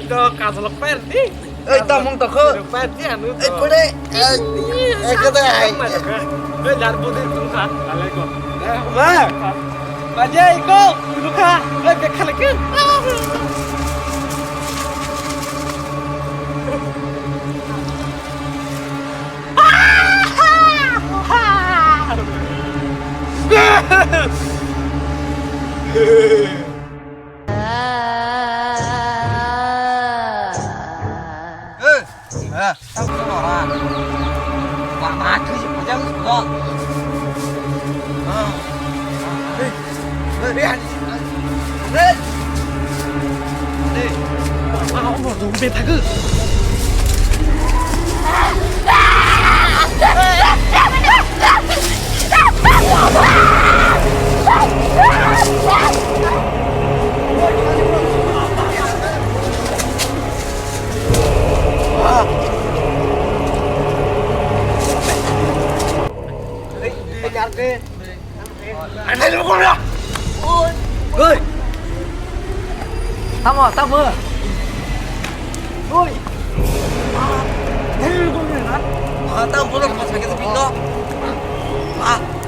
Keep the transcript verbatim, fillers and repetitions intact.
To kajolok pair di. Ei, tamung tokho. Pair di anu. Ei, pore. Ei, ei, kada ai. Ei, jar budi tu kha. Alaikum. Ba. Baje iko, tu kha. Ei, bekha lagi. Oi. Tamo, tamo. Oi. Ah, tamo, tamo, sakit pintu. Ah.